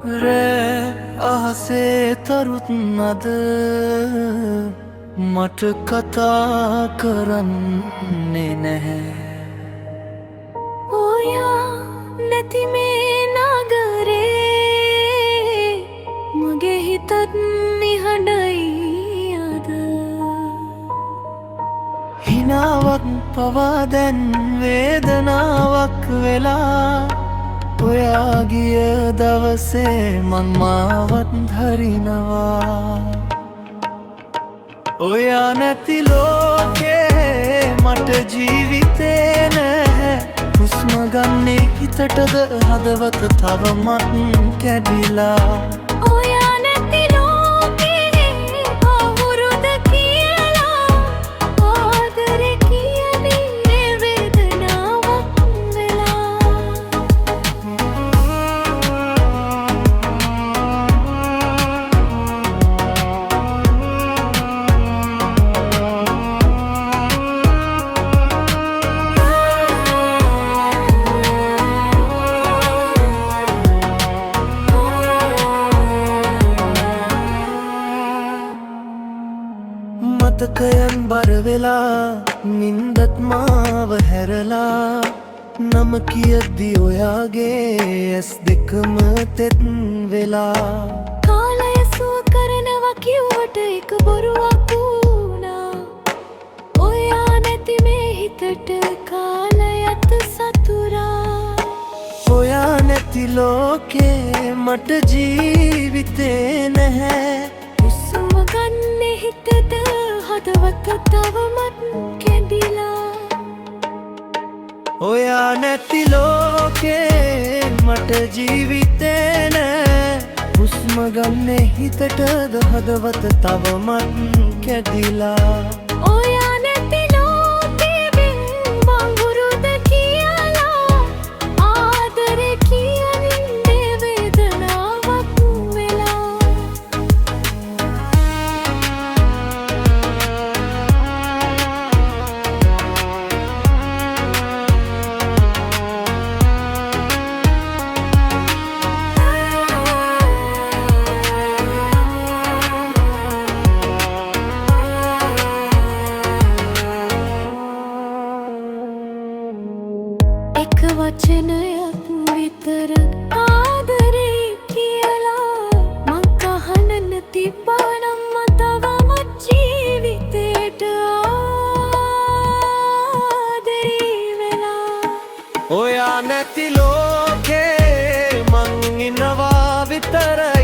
රෑ අහසේ තරුත් අද මට කතා කරන්නේ නැහැ. ඔයා නැති මේ නගරේ මගේ හිතත් නිහඬයි අද. හිනාවක් පවා දැන් වේදනාවක් වෙලා. ඔයා ගිය දවසේ මං මාවත් හරිනවා. ඔයා නැති ලෝකේ මට ජීවිතේ නැහැ. හුස්ම ගන්නේ හිතටද හදවත තවමත් කැඩිලා. ඔයා නැති ලෝකේ කවුරුද කියලා ආදරේ කියන්නේ වේදනාවක් වෙලා. මතකයන් බර වෙලා, නින්දත් මාව හැරලා. නම කියද්දි ඔයාගේ ඇස් දෙකම තෙත් වෙලා. කාලය සුව කරනවා කිව්වට ඒක බොරුවක් වුණා. ඔයා නැති මේ හිතට කාලයත් සතුරා. ඔයා නැති ලෝකේ මට ජීවිතේ නැහැ. හුස්ම ගන්නේ හිතද හදවත තවමත් කැඩිලා. ඔයා නැති ලෝකේ මට ජීවිතේ නෑ. හුස්ම ගන්නේ හිතටද හදවත තවමත් කැඩිලා. ඔයා නැති ලෝකේ බංගුරුද කියලා ආදරේ කියන්නේ වේදනාවක් වෙලා. එක වචනයක් විතර ආදරේ කියලා මං කහන්න තිබ්බා නම් තවමත් ජීවිතේට ආදරේ වෙලා. ඔයා නැති ලෝකේ මං ඉන්නවා විතරයි.